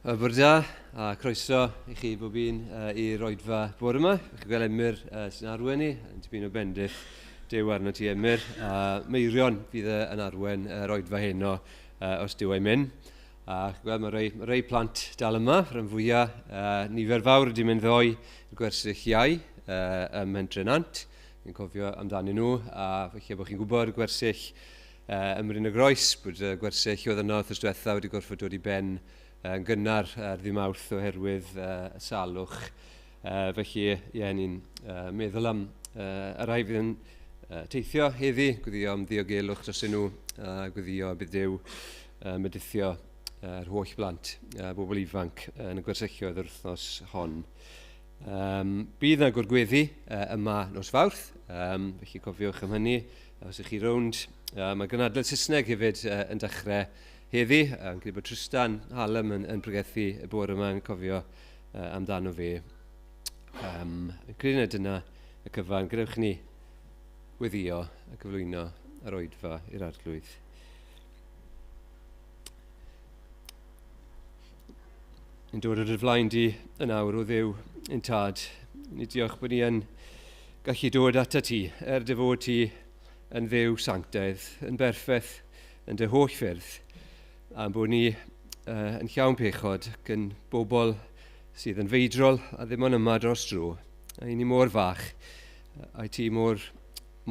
Bore da, a croeso i chi bob un i'r oedfa bore yma. Chi'n gweld Emyr sy'n arwen ni, yn tipyn o bendith Duw arno ti Emyr. A Meirion fydd yn arwen yr oedfa heno os Duw ei mynd. A chi'n gweld mae rei, mae rei plant dal yma, rhan fwyaf, nifer fawr wedi mynd ddoe i'r gwersyll iau ym Mhentre Nant. Fi'n cofio amdanyn nhw, a falle bod chi'n gwybod gwersyll ym Mryn y Groes, bod y gwersyll oedd yno wythnos diwetha wedi gorfod dod i ben yn gynnar ar ddydd Mawrth oherwydd y salwch. Felly, ie, yeah, ni'n meddwl am y rhai fydd yn teithio heddi, gweddio am ddiogelwch dros nhw, a gweddio bydd Duw medithio yr holl blant, bobl ifanc yn y gwersylloedd yr wythnos hon. Bydd yna gwrgweddi yma nos Fawrth, felly cofiwch am hynny os ych chi rownd. Mae gynadledd Saesneg hefyd yn dechrau heddi. Yn credu bod Tristan Hallam yn, yn pregethu y bore yma yn cofio amdano fe. Yn credu na dyna y cyfan. Gadewch ni weddio a gyflwyno yr oedfa i'r arglwydd. Yn dod ar dy flaen di yn awr o Dduw, yn tad. Ni diolch bod ni yn gallu dod ata ti, er dy fod ti yn Dduw sanctaidd, yn berffaith yn dy holl ffyrdd, a'n bod ni yn llawn pechod ac yn bobl sydd yn feidrol a ddim ond yma dros dro. A i ni mor fach, a i ti mor,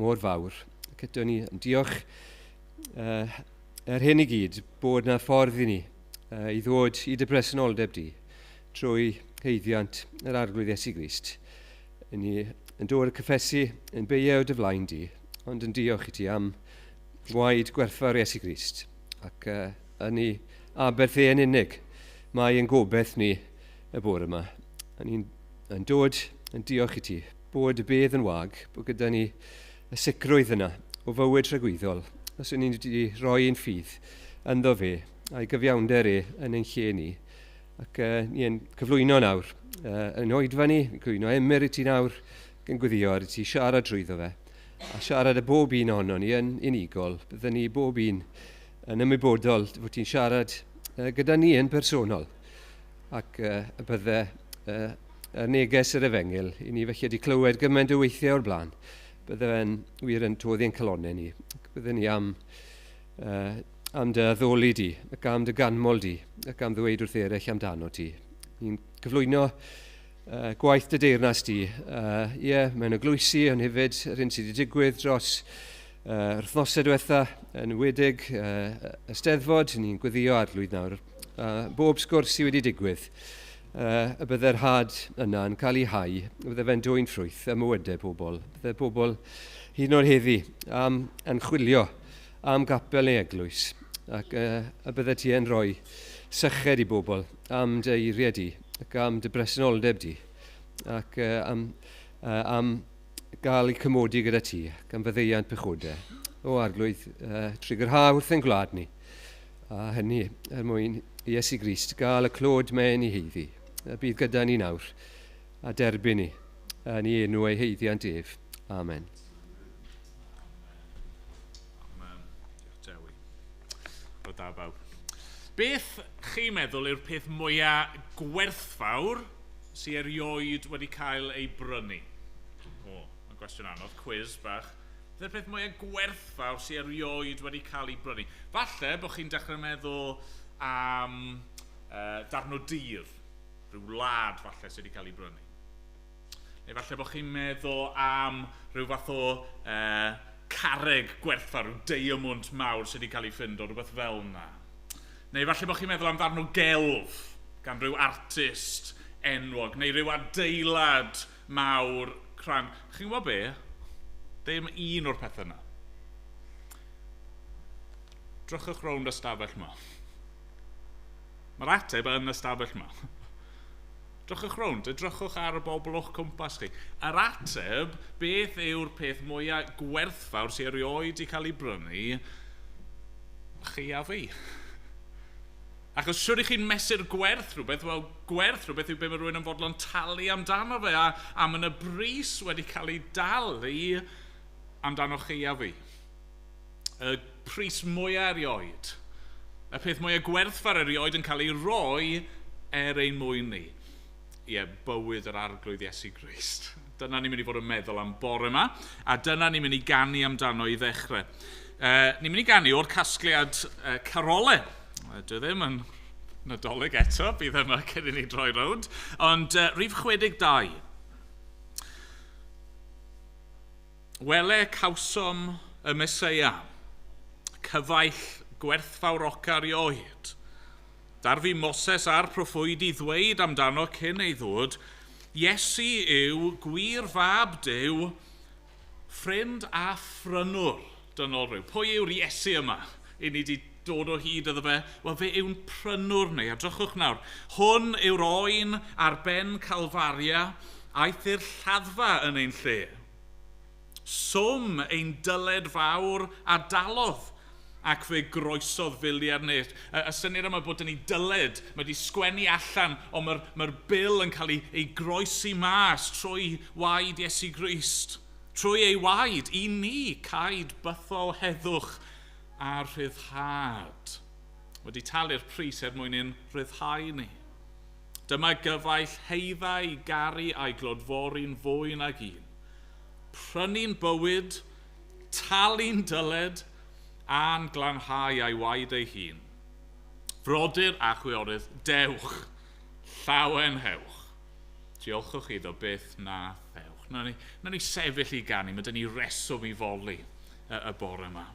mor fawr. Ac eto ni yn diolch er hyn i gyd, bod na ffordd i ni i ddod i dy bresenoldeb di trwy heiddiant yr Arglwydd Iesu Grist. Ni yn dod y cyffesu yn beiau o dy flaen di, ond yn diolch i ti am waed gwerthfawr Iesu Grist. Ac yn ei aberth e yn unig, mae yn gobeith ni y bore yma. A ni'n yn dod yn diolch i ti bod y bedd yn wag, bod gyda ni y sicrwydd yna o fywyd tragwyddol, os ydyn ni wedi rhoi ein ffydd ynddo fe a'i gyfiawnder e yn ein lle ni. Ac ni yn cyflwyno nawr, yn oedfa ni, yn cyflwyno Emyr i ti nawr, ac yn gweddio ar i ti siarad drwyddo fe. A siarad y bob un ohono ni yn unigol, byddwn ni bob un yn ymwybodol fod ti'n siarad gyda ni yn personol. Ac y bydde y neges yr efengyl i ni felly wedi clywed gymaint o weithiau o'r blaen. Bydde fe'n wir yn toddi ein calonnau ni. Ac bydde ni am, am dy addoli di, ac am dy ganmol di, ac am ddweud wrth eraill amdano ti. Ni'n cyflwyno gwaith dy deyrnas di. Ie, yeah, mewn eglwysi, ond hefyd yr hyn sydd wedi digwydd dros yr wythnosau diwetha, yn wedig y Steddfod, ni'n gweddio arglwydd nawr. Bob sgwrs sydd wedi digwydd, y bydde'r had yna yn cael ei hau, y bydde fe'n dwyn ffrwyth ym mywydau pobl. Bydde pobl hyd yn oed heddi am, yn chwilio am gapel neu eglwys, ac y bydde ti yn rhoi syched i bobl am dy eiriau di, ac am dy bresenoldeb di, ac am, am gael eu cymodi gyda ti, ac am faddeuant pechodau. O Arglwydd, trigyrha wrth ein gwlad ni, a hynny er mwyn i Iesu Grist gael y clod mae'n ei heiddi. Y bydd gyda ni nawr, a derbyn ni, yn ei enw ei heiddiant ef. Amen. Amen. Diolch Dewi. Bod da bawb. Beth chi'n meddwl yw'r peth mwyaf gwerthfawr sydd erioed wedi cael ei brynu? O, mae'n gwestiwn anodd, quiz bach. Beth yw'r peth mwyaf gwerthfawr sydd erioed wedi cael ei brynu? Falle bod chi'n dechrau meddwl am darn o dir, rhyw wlad falle sydd wedi cael ei brynu. Neu falle bod chi'n meddwl am rhyw fath o carreg gwerthfawr, rhyw deiamwnt mawr sydd wedi cael ei ffindo, rhywbeth fel yna. Neu falle bod chi'n meddwl am ddarn o gelf gan rhyw artist enwog, neu rhyw adeilad mawr crand. Chi'n gwybod be? Ddim un o'r pethau yna. Drychwch rownd y stafell yma. Mae'r ateb yn y stafell yma. Drychwch rownd, edrychwch ar y bobl o'ch cwmpas chi. Yr ateb, beth yw'r peth mwyaf gwerthfawr sydd erioed wedi cael ei brynu, chi a fi. Achos siwr i chi'n mesur gwerth rhywbeth, wel, gwerth rhywbeth yw be mae rhywun yn fodlon talu amdano fe, a, a mae yna bris wedi cael ei dalu amdano chi a fi. Y pris mwyaf erioed, y peth mwyaf gwerthfawr erioed yn cael ei roi er ein mwyn ni. Ie, bywyd yr Arglwydd Iesu Grist. Dyna ni'n mynd i fod yn meddwl am bore yma, a dyna ni'n mynd i ganu amdano i ddechrau. Ni'n mynd i ganu o'r casgliad carolau. Dwi ddim yn Nadolig eto, bydd yma cyn i ni droi rownd. Ond rhif 62. Wele cawsom y Meseia, cyfaill gwerthfawroca erioed. Darfu Moses a'r proffwyd i ddweud amdano cyn ei ddod, Iesu yw gwir fab Duw, ffrind a phrynwr dynol rhyw. Pwy yw'r Iesu yma? I ni wedi dod o hyd iddo fe. Wel, fe yw'n prynwr ni. A drychwch nawr. Hwn yw'r oen ar ben Calfaria, aeth i'r lladdfa yn ein lle. Swm ein dyled fawr a dalodd, ac fe groesodd filiau'r nef. Y syniad yma bod yn ei dyled, mae wedi sgwennu allan, ond mae'r bil yn cael ei groesi mas trwy waed Iesu Grist. Trwy ei waed, i ni caed bythol heddwch a rhyddhad. Wedi talu'r pris er mwyn i'n rhyddhau ni. Dyma gyfaill heiddau i garu a'i glodfori'n fwy nag un. Prynu'n bywyd, talu'n dyled, a'n glanhau a'i waed ei hun. Frodyr a chwiorydd, dewch, llawenhewch. Diolchwch iddo byth na thewch. Nawn ni sefyll i ganu, mae dyn ni reswm i foli y bore yma.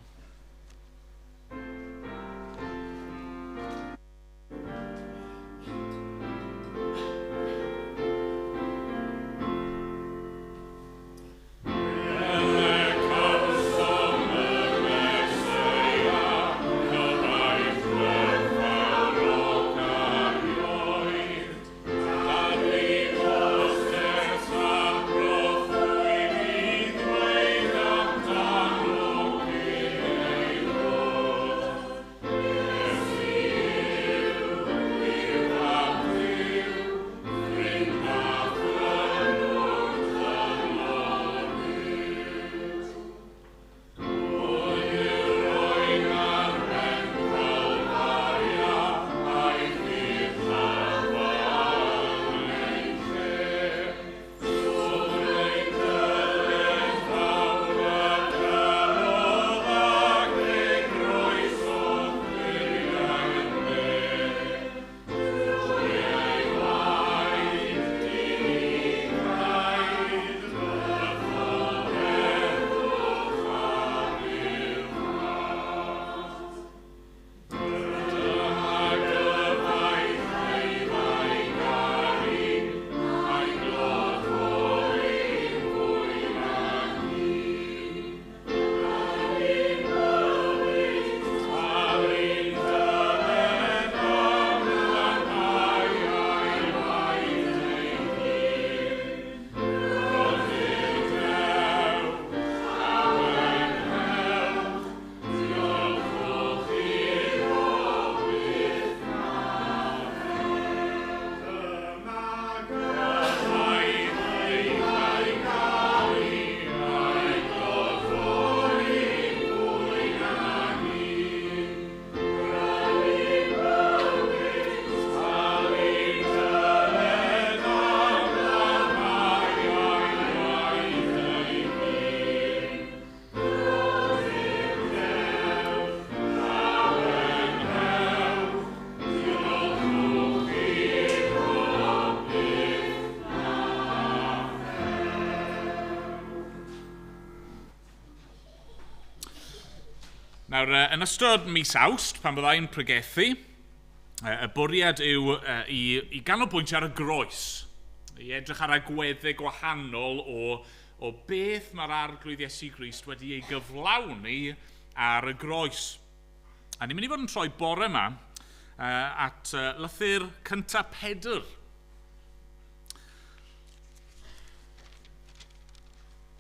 Nawr, yn ystod mis Awst, pan byddai'n pregethu, y bwriad yw i ganolbwyntio ar y groes, i edrych ar agweddau gwahanol o beth mae'r Arglwydd Iesu Grist wedi ei gyflawni ar y groes. A ni'n mynd i fod yn troi bore yma at lythyr cyntaf Pedr.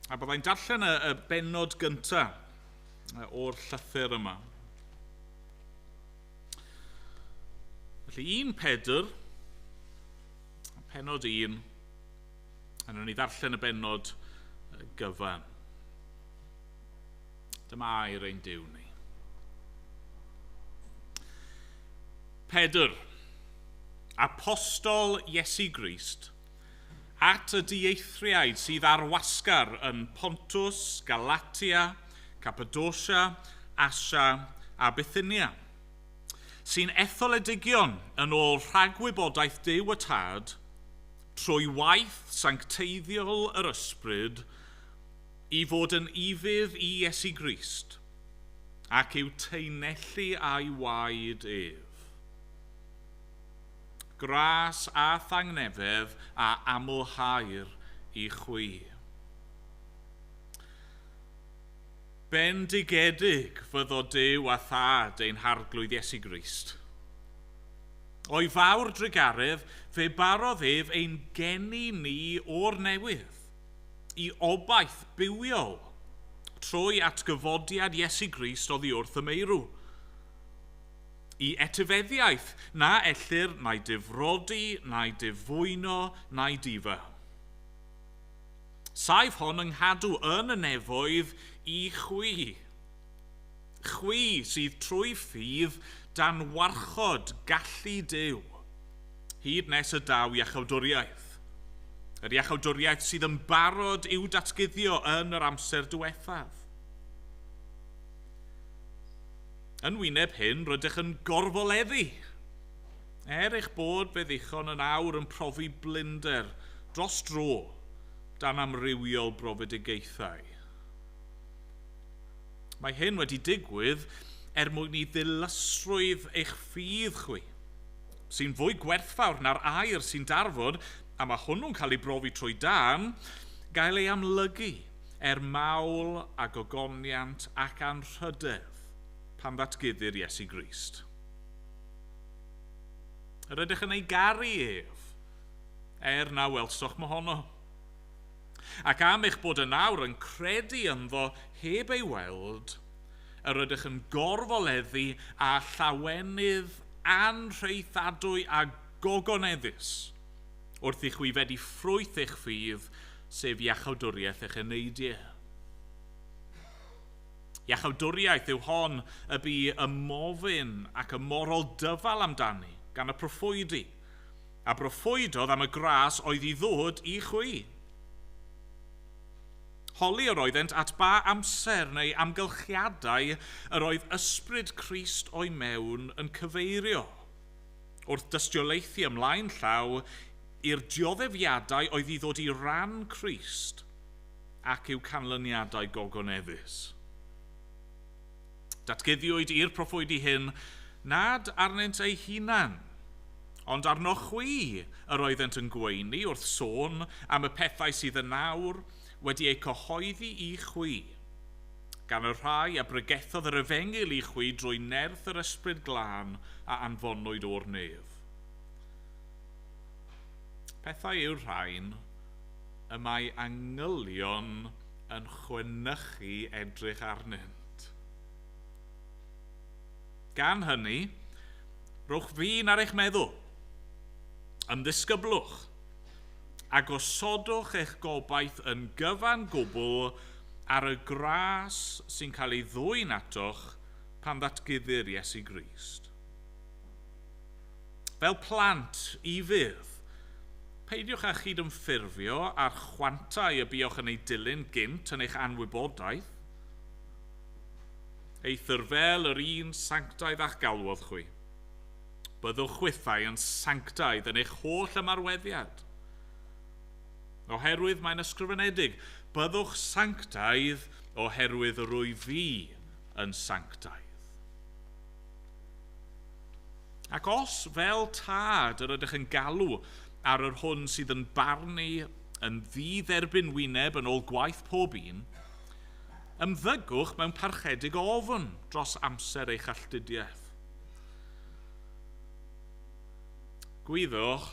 A byddai'n darllen y bennod gyntaf o'r llythyr yma. Felly 1 Pedr, pennod 1, a nawn ni ddarllen y bennod gyfan. Dyma air ein Duw ni. Pedr, apostol Iesu Grist, at y dieithriaid sydd ar wasgar yn Pontus, Galatia, Cappadocia, Asia a Bithynia, sy'n etholedigion yn ôl rhagwybodaeth Duw y Tad, trwy waith sancteiddiol yr Ysbryd, i fod yn ufudd i Iesu Grist, ac i'w taenellu a'i waed ef. Gras a thangnefedd a amlhair i chwi. Bendigedig fyddo Duw a Thad ein Harglwydd Iesu Grist. O'i fawr drugaredd, fe barodd ef ein geni ni o'r newydd, i obaith bywiol, trwy atgyfodiad Iesu Grist oddi wrth y meirw. I etifeddiaeth na ellir na'i difrodi, na'i difwyno, na'i difa. Saif hon yng nghadw yn y nefoedd i chwi. Chwi sydd trwy ffydd dan warchod gallu Duw, hyd nes y daw iachawdwriaeth. Yr iachawdwriaeth sydd yn barod i'w datguddio yn yr amser diwethaf. Yn wyneb hyn, rydych yn gorfoleddu. Er eich bod fe ddichon yn awr yn profi blinder dros dro dan amrywiol brofedigaethau. Mae hyn wedi digwydd er mwyn i ddilysrwydd eich ffydd chwi, sy'n fwy gwerthfawr na'r aur sy'n darfod, a mae hwnnw'n cael ei brofi trwy dân, gael ei amlygu er mawl a gogoniant ac anrhydedd pan ddatguddir Iesu Grist. Yr ydych yn ei garu ef, er na welsoch mohono. Ac am eich bod yn awr yn credu ynddo heb ei weld, yr ydych yn gorfoleddu a llawenydd anrheithadwy a gogoneddus wrth i chwi fedi ffrwyth eich ffydd, sef iachawdwriaeth eich eneidiau. Iachawdwriaeth yw hon y bu ymofyn ac ymorol dyfal amdani gan y proffwydi, a broffwydodd am y gras oedd i ddod i chwi. Holi yr oeddent at ba amser neu amgylchiadau yr oedd ysbryd Crist o'i mewn yn cyfeirio, wrth dystiolaethu ymlaen llaw i'r dioddefiadau oedd i ddod i ran Crist ac i'w canlyniadau gogoneddus. Datguddiwyd i'r proffwydi hyn nad arnynt eu hunan, ond arno chwi yr oeddent yn gweini wrth sôn am y pethau sydd yn awr wedi eu cyhoeddi i chwi, gan y rhai a bregethodd yr efengyl i chwi drwy nerth yr Ysbryd Glân a anfonwyd o'r nef. Pethau yw'r rhain y mae angylion yn chwenychu edrych arnynt. Gan hynny, rhowch fin ar eich meddwl, ymddisgyblwch, a gosodwch eich gobaith yn gyfan gwbl ar y gras sy'n cael ei ddwyn atoch pan ddatguddir Iesu Grist. Fel plant ufudd, peidiwch â chydymffurfio â'r chwantau y buoch yn ei dilyn gynt yn eich anwybodaeth. Eithr fel yr un sanctaidd a'ch galwodd chwi, byddwch chwithau yn sanctaidd yn eich holl ymarweddiad. Oherwydd mae'n ysgrifenedig, byddwch sanctaidd oherwydd rwy fi yn sanctaidd. Ac os fel tad yr ydych yn galw ar yr hwn sydd yn barnu yn ddidderbyn wyneb yn ôl gwaith pob un, ymddygwch mewn parchedig ofn dros amser eich alltudiaeth. Gwyddwch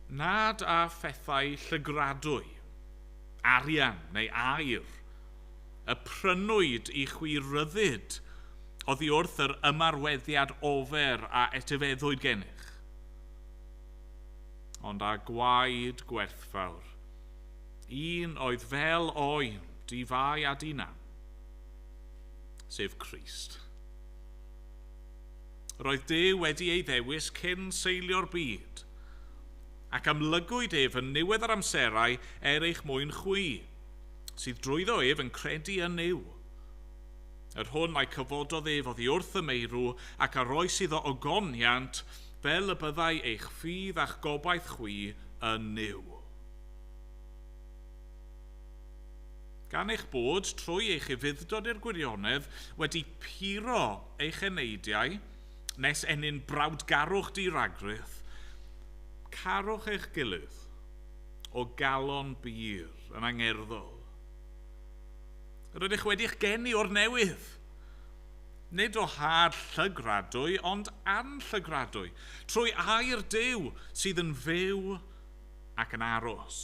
nad â phethau llygradwy, arian neu aur, y prynwyd i chwi ryddid oddi wrth yr ymarweddiad ofer a etifeddwyd gennych, ond â gwaed gwerthfawr, un oedd fel oen, difai a dinam, sef Crist. Roedd Duw wedi ei ddewis cyn seilio'r byd, ac amlygwyd ef yn niwedd yr amserau er eich mwyn chwi, sydd drwyddo ef yn credu yn Nuw. Yr hwn a'i cyfododd ef oddi wrth y meirw ac a roes iddo ogoniant fel y byddai eich ffydd a'ch gobaith chwi yn Nuw. Gan eich bod, trwy eich ufudd-dod i'r gwirionedd, wedi puro eich eneidiau, nes ennyn brawdgarwch diragrith, carwch eich gilydd o galon bur yn angerddol. Rydych wedi'ch geni o'r newydd, nid o had llygradwy, ond anllygradwy, trwy air Duw sydd yn fyw ac yn aros.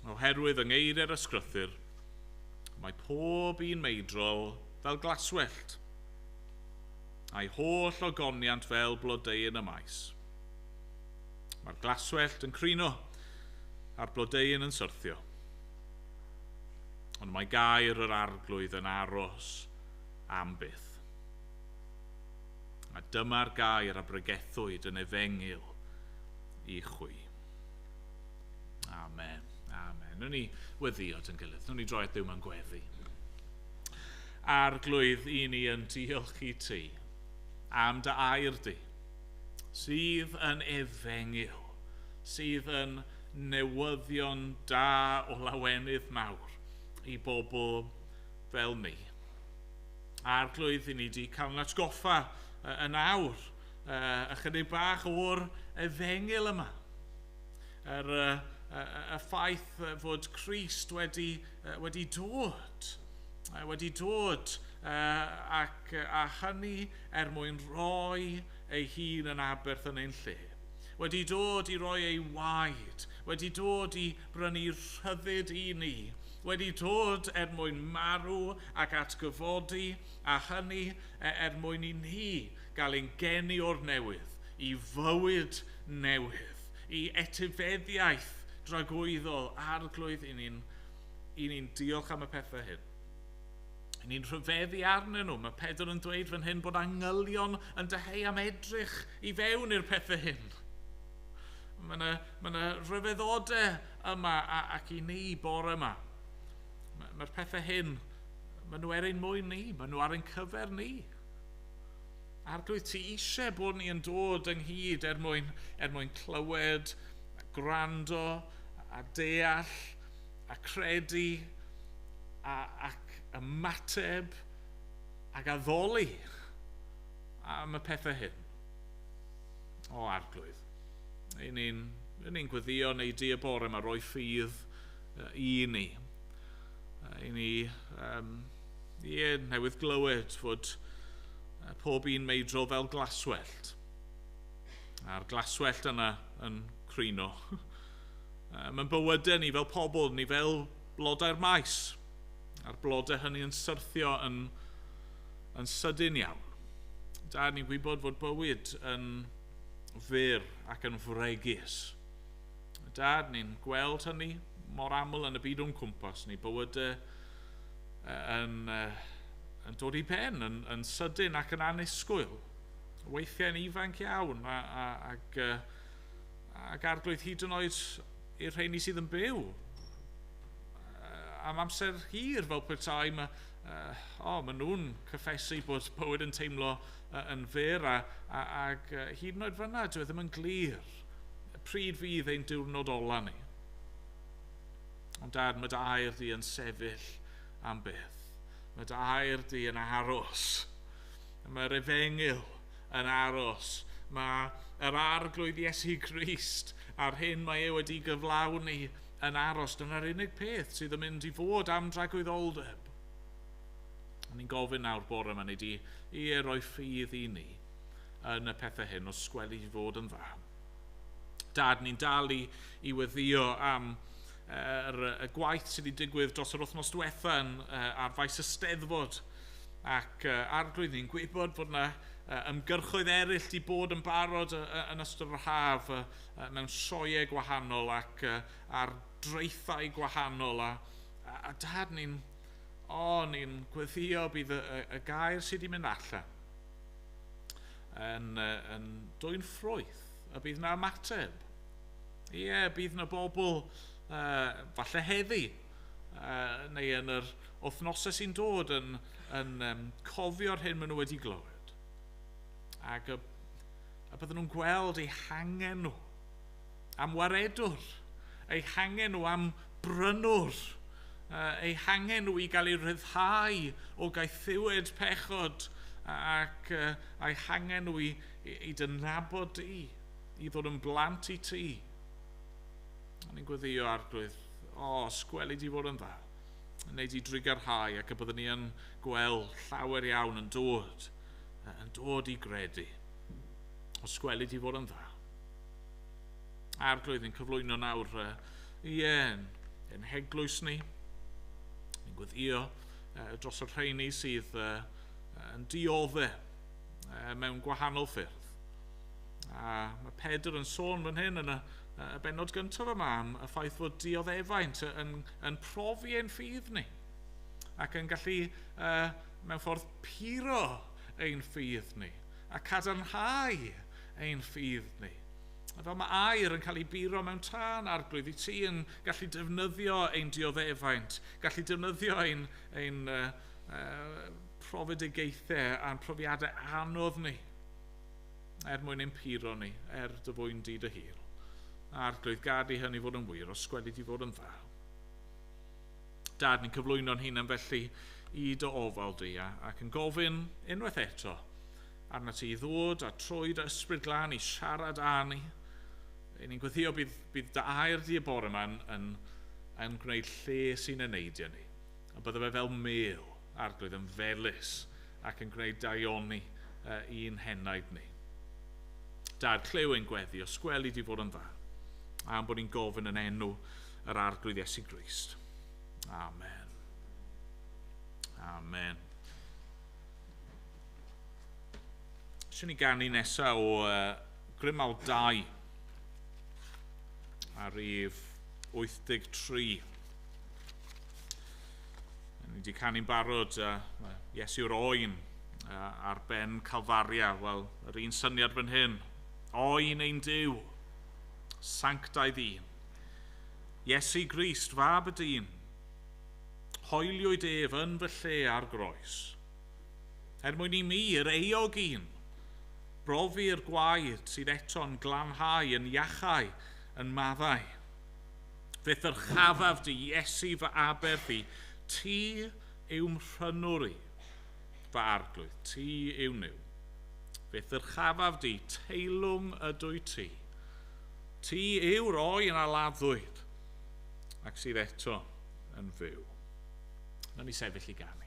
Oherwydd yng ngeiriau'r ysgrythur, mae pob un meidrol fel glaswellt, a'i holl ogoniant fel blodeuyn y maes. Mae'r glaswellt yn crino, a'r blodeuyn yn syrthio. Ond mae gair yr Arglwydd yn aros am byth. A dyma'r gair a bregethwyd yn efengyl i chwi. Amen. Amen. Nw'n ni weddïo at yn gilydd. Nw'n ni droi at Dduw mewn gweddi. Arglwydd, i ni yn diolch i ti am dy air di, sydd yn efengyl, sydd yn newyddion da o lawenydd mawr i bobl fel ni. Arglwydd, i ni di cael yn atgoffa yn awr ychydig bach o'r efengyl yma. Y ffaith fod Crist wedi dod, ac a hynny er mwyn rhoi ei hun yn aberth yn ein lle. Wedi dod i roi ei waed, wedi dod i brynu rhyddid i ni, wedi dod er mwyn marw ac atgyfodi, a hynny er mwyn i ni gael ein geni o'r newydd, i fywyd newydd, i etifeddiaeth dragwyddol. Arglwydd, i ni'n diolch am y pethau hyn. I ni'n rhyfeddu arnyn nhw. Mae Pedr yn dweud fan hyn bod angylion yn dyheu am edrych i fewn i'r pethau hyn. Mae yna rhyfeddodau yma ac i ni bore yma. Mae'r pethau hyn, maen nhw er ein mwyn ni, maen nhw ar ein cyfer ni. Arglwydd, ti eisiau bod ni yn dod ynghyd er mwyn clywed, a gwrando, a deall, a credu, ac ymateb, ac addoli am y pethau hyn. O Arglwydd, i ni'n gweddio neu di y bore yma roi ffydd i ni. I ni newydd glywed fod pob un meidrol fel glaswellt. A'r glaswellt yna yn crino. Mae'n bywydau ni fel pobl, ni fel blodau'r maes. A'r blodau hynny yn syrthio yn sydyn iawn. Da ni'n gwybod fod bywyd yn fyr ac yn fregus. Dad, ni'n gweld hynny mor aml yn y byd o'n cwmpas ni, bywydau yn dod i ben, yn sydyn ac yn annisgwyl. Weithiau'n ifanc iawn ac Arglwydd hyd yn oed i'r rheini sydd yn byw am amser hir fel petai. Maen nhw'n cyffesu bod bywyd yn teimlo yn fyr ac hyd yn oed fyna, dyw e ddim yn glir pryd fydd ein diwrnod ola ni. Ond Dad, mae dy air di yn sefyll am byth. Mae dy air di yn aros. Mae'r efengyl yn aros. Mae yr Arglwydd Iesu Grist a'r hyn mae e wedi gyflawni yn aros. Dyna'r unig peth sydd yn mynd i fod am dragwyddoldeb. A ni'n gofyn nawr bore yma ni di i roi ffydd i ni yn y pethau hyn os gweli i fod yn dda. Dad, ni'n dal i weddio am y gwaith sydd wedi digwydd dros yr wythnos diwetha ar faes y Steddfod, ac Arglwydd, ni'n gwybod fod yna ymgyrchoedd eraill wedi bod yn barod yn ystod yr haf mewn sioeau gwahanol ac ar draethau gwahanol, a Dad, ni'n gweddïo bydd y gair sydd wedi mynd allan yn dwyn ffrwyth, a bydd na ymateb. Ie, bydd na bobl falle heddi, neu yn yr wythnosau sy'n dod yn cofio'r hyn maen nhw wedi glywed. Ac a bydden nhw'n gweld eu hangen nhw am waredwr, eu hangen nhw am brynwr, eu hangen nhw i gael eu rhyddhau o gaethiwed pechod, ac eu hangen nhw i dy nabod di, i ddod yn blant i ti. A ni'n gweddio, Arglwydd, os gweli di fod yn dda, wneud i drugarhau ac y byddwn ni yn gweld llawer iawn yn dod i gredu. Os gweli di fod yn dda. Arglwydd, ni'n cyflwyno nawr, ie, yn heglwys ni. Ni'n gweddio dros y rheini sydd yn dioddef mewn gwahanol ffyrdd. A mae Pedr yn sôn fan hyn yn y bennod gyntaf yma am y ffaith fod dioddefaint yn profi ein ffydd ni ac yn gallu mewn ffordd puro ein ffydd ni a cadarnhau ein ffydd ni. A fel mae aur yn cael ei buro mewn tân, Arglwydd, i ti yn gallu defnyddio ein dioddefaint, gallu defnyddio ein profedigaethau a'n profiadau anodd ni er mwyn ein puro ni, er dy fwyn di dy hun. Arglwydd, gad i hynny fod yn wir, os gweli di fod yn dda. Dad, ni'n cyflwyno'n hunan felly i dy ofal di ac yn gofyn unwaith eto arna ti i ddod a trwy dy ysbryd glân i siarad â ni. Ni'n gweddio bydd dy air di y bore yma yn gwneud lle sy'n eneidio ni. A bydde fe fel mêl, Arglwydd, yn felys ac yn gwneud daioni i'n henaid ni. Dad, clyw ein gweddi, os gweli di fod yn dda, am bod ni'n gofyn yn enw yr Arglwydd Iesu Grist. Amen. Amen. Swn i ganu nesaf o Grymawl 2 ar rif 83. Ni wedi canu'n barod, Iesu yw'r oen ar ben Calfaria. Wel, yr un syniad fan hyn. Oen ein Duw, sanctaidd un. Iesu Grist, fab y dyn, hoeliwyd ef yn fy lle ar groes. Er mwyn i mi, yr euog un, brofi'r gwaed sydd eto'n glanhau, yn iachau, yn maddau. Fe ddyrchafaf di, Iesu fy aberth i, ti yw'm mhrynwr i, fy arglwydd, ti yw Nuw. Fe ddyrchafaf di, teilwng ydw i ti. Ti yw'r oen a laddwyd, ac sydd eto yn fyw. Nawn ni sefyll i ganu.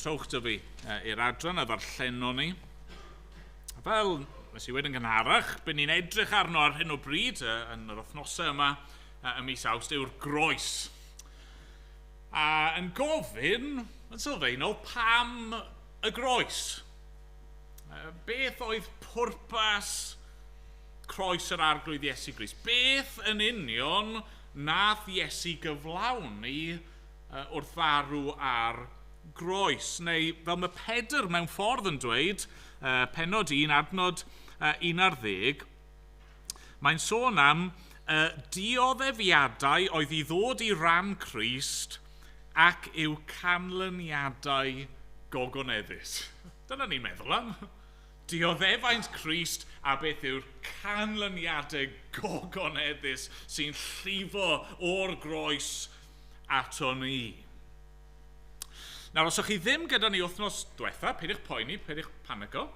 Trowch dy fi i'r adran a ddarllenon ni. A fel nes i wedi yn gynharach, byd ni'n edrych arno ar hyn o bryd yn yr wythnosau yma ym mis Awst yw'r groes. A yn gofyn, yn sylfaenol, pam y groes? Beth oedd pwrpas croes yr Arglwydd Iesu Grist? Beth yn union nath Iesu gyflawni wrth farw ar groes? Neu, fel mae Pedr mewn ffordd yn dweud, penod 1, adnod 11, mae'n sôn am dioddefiadau oedd i ddod i ran Crist ac i'w canlyniadau gogoneddus. Dyna ni'n meddwl am. Dioddefaint Crist a beth yw'r canlyniadau gogoneddus sy'n llifo o'r groes ato ni. Nawr, os ydych chi ddim gyda ni wythnos diwetha, peidiwch poeni, peidiwch panico.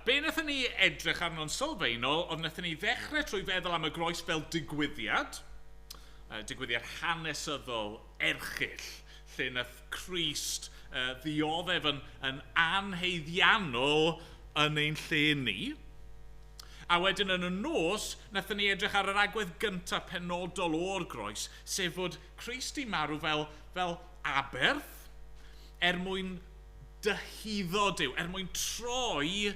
Be wnaethon ni edrych arno'n sylfaenol, oedd wnaethon ni ddechrau trwy feddwl am y groes fel digwyddiad, digwyddiad hanesyddol erchyll, lle nath Crist ddioddef yn anhaeddiannol yn ein lle ni. A wedyn yn y nos, wnaethon ni edrych ar yr agwedd gyntaf penodol o'r groes, sef fod Crist i marw fel aberth, er mwyn dyhuddo Duw, er mwyn troi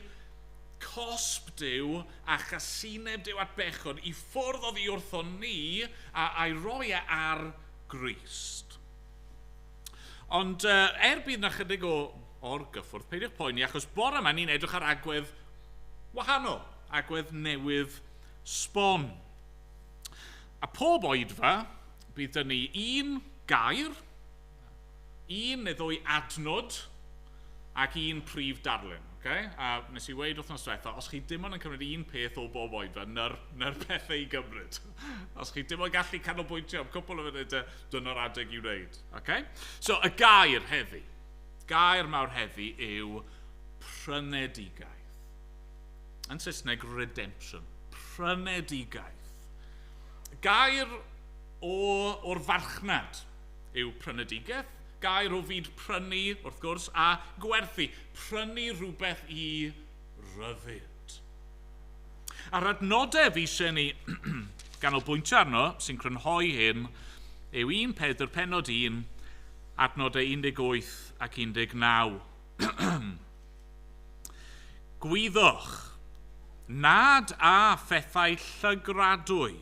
cosb Duw a chasineb Duw at bechod i ffwrdd oddi wrtho ni a'i roi e ar Grist. Ond er bydd na chydig o orgyffwrdd, peidiwch poeni, achos bore yma ni'n edrych ar agwedd wahanol, agwedd newydd sbon. A pob oedfa, bydd dyn ni un gair, un neu ddwy adnod, ac un prif darlun. Okay? A nes i weud wythnos diwetha, os chi dim ond yn cymryd un peth o bob oedfa, na'r pethau i gymryd. Os chi dim ond gallu canolbwyntio am cwpl o funudau, dyna'r adeg i wneud. Okay? So, y gair heddi, gair mawr heddi yw prynedigaeth. Yn Saesneg, redemption. Prynedigaeth. Gair o'r farchnad yw prynedigaeth. Gair o fyd prynu, wrth gwrs, a gwerthu. Prynu rhywbeth i ryddid. A'r adnodau fi eisiau ni ganolbwyntio arno, sy'n crynhoi hyn, yw 1 Pedr penod 1, adnodau 18 ac 19. Gwyddoch nad a phethau llygradwy,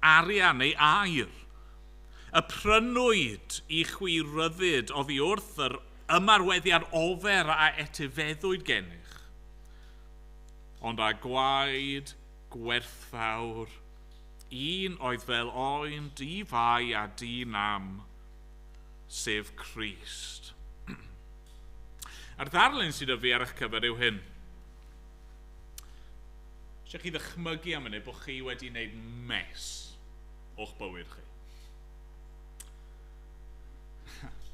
arian neu aur, y prynwyd i chwi ryddid oddi wrth yr ymarweddiad ofer a etifeddwyd gennych, ond â gwaed gwerthfawr, un oedd fel oen di-fai a di-nam, sef Crist. A'r ddarlun sydd â fi ar eich cyfer yw hyn. Eisiau chi ddychmygu am hynny bod chi wedi gwneud mess o'ch bywyd chi.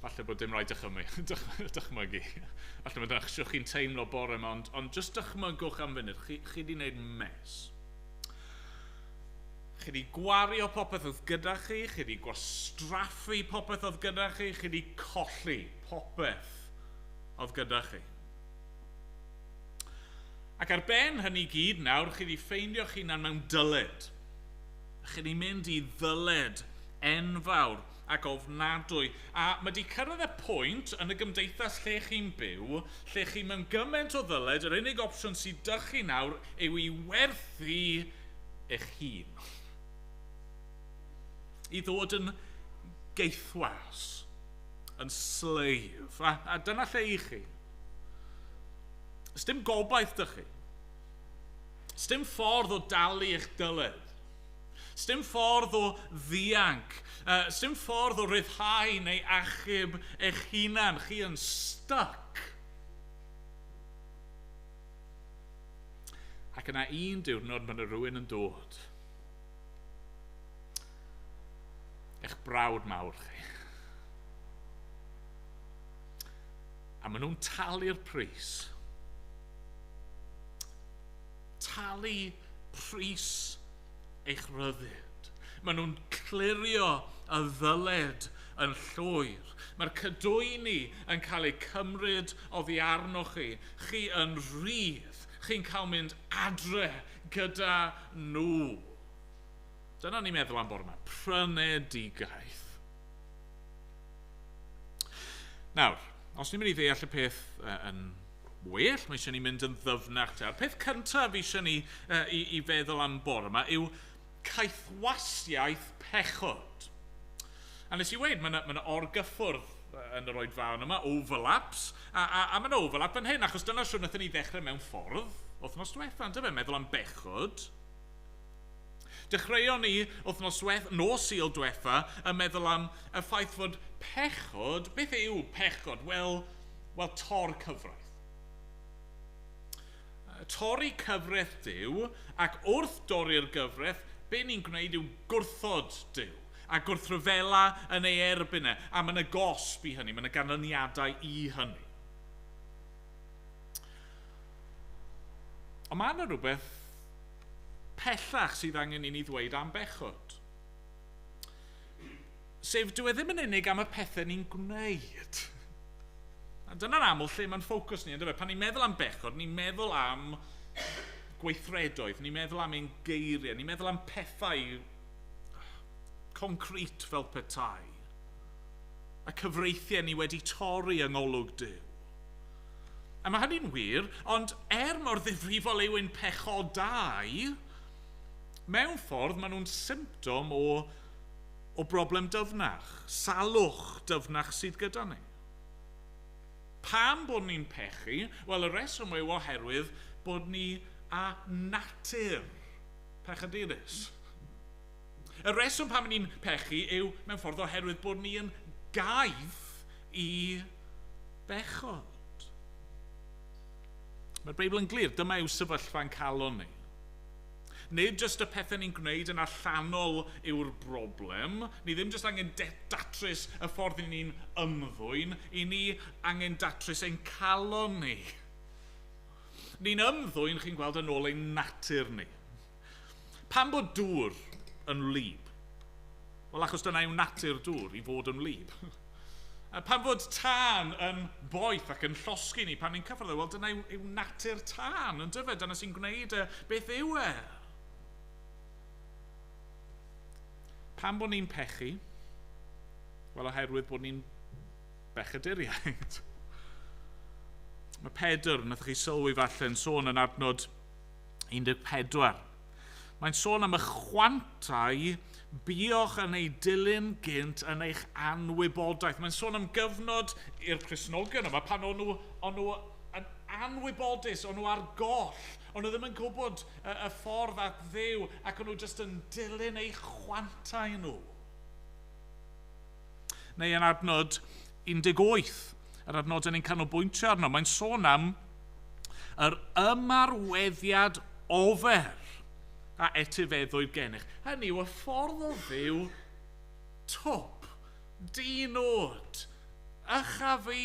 Falle bod dim rhaid dychmygu. Falle bod eich chi'n teimlo bore yma, ond just dychmygwch am funud. Chi wedi gwneud mess. Chi wedi gwario popeth oedd gyda chi, chi wedi gwastraffu popeth oedd gyda chi, chi wedi colli popeth oedd gyda chi. Ac ar ben hynny gyd nawr, chi wedi ffeindio'ch hunan mewn dyled. Chi wedi mynd i ddyled enfawr ac ofnadwy. A mae wedi cyrraedd y pwynt yn y gymdeithas lle chi'n byw, lle chi mewn gymaint o ddyled, yr unig opsiwn sydd 'da chi nawr yw i werthu eich hun. I ddod yn geithwas, yn slave. A dyna lle i chi. Sdim gobaith 'da chi. Sdim ffordd o dalu eich dyled. Sdim ffordd o ddianc. Sdim ffordd o ryddhau neu achub eich hunan. Chi yn stuck. Ac yna un diwrnod mae yna rhywun yn dod. Eich brawd mawr chi. A maen nhw'n talu'r pris. Talu pris eich rhyddid. Maen nhw'n clirio y ddyled yn llwyr. Mae'r cadwyni yn cael eu cymryd oddi arnoch chi. Chi yn rhydd. Chi'n cael mynd adre gyda nhw. Dyna ni'n meddwl am bore yma. Prynedigaeth. Nawr, os ni'n mynd i ddeall y peth yn well, mae eisiau ni mynd yn ddyfnach te. A'r peth cyntaf eisiau ni i feddwl am bore yma yw caethwasiaeth pechod. A nes i weud, mae yna orgyffwrdd yn yr oedfaon yma, overlaps, a mae yna overlap yn hyn, achos dyna siwr wnaethon ni ddechrau mewn ffordd wythnos diwetha, yndyfe, meddwl am bechod. Dechreuon ni wythnos nos Sul diwetha yn meddwl am y ffaith fod pechod, beth yw pechod? Wel, tor cyfraith. Torri cyfraith Duw, ac wrth dorri'r gyfraith, be ni'n gwneud yw gwrthod Duw, a gwrthryfela yn ei erbyn e, a mae yna gosb i hynny, mae yna ganlyniadau i hynny. Ond mae yna rhywbeth pellach sydd angen i ni ddweud am bechod. Sef, dyw e ddim yn unig am y pethau ni'n gwneud. A dyna'n aml lle mae'n ffocws ni, yndyfe? Pan ni'n meddwl am bechod, ni'n meddwl am gweithredoedd, ni'n meddwl am ein geiriau, ni'n meddwl am pethau concret fel petai. A cyfreithiau ni wedi torri yng ngolwg Duw. A mae hynny'n wir, ond er mor ddifrifol yw ein pechodau, mewn ffordd maen nhw'n symptom o broblem dyfnach, salwch dyfnach sydd gyda ni. Pam bod ni'n pechu? Wel, y reswm yw oherwydd bod ni â natur pechadurus. Y reswm pam ni'n pechu yw mewn ffordd oherwydd bod ni yn gaeth i bechod. Mae'r Beibl yn glir, dyma yw sefyllfa'n calon ni. Nid jyst y pethau ni'n gwneud yn allanol yw'r broblem. Ni ddim jyst angen datrys y ffordd ni'n ymddwyn, i ni angen datrys ein calon ni. Ni'n ymddwyn, chi'n gweld, yn ôl ein natur ni. Pam bod dŵr yn wlyb? Wel, achos dyna yw natur dŵr, i fod yn wlyb. Pan fod tân yn boeth ac yn llosgi ni pan ni'n cyffwrdd, wel, dyna yw natur tân, yn dyfe? Dyna sy'n gwneud beth yw e. Pam bod ni'n pechu? Wel, oherwydd bod ni'n bechaduriaid. Mae Pedr, wnaethoch chi sylwi falle, yn sôn yn adnod 14. Mae'n sôn am y chwantau buoch yn ei dilyn gynt yn eich anwybodaeth. Mae'n sôn am gyfnod i'r Cristnogion yma pan o'n nhw yn anwybodus, o'n nhw ar goll, o'n nhw ddim yn gwybod y ffordd at Dduw, ac o'n nhw jyst yn dilyn eu chwantau nhw. Neu yn adnod 18, yr adnod ni'n canolbwyntio arno, mae'n sôn am yr ymarweddiad ofer a etifeddwyd gennych. Hynny yw y ffordd o fyw twp, di-nod, ycha fi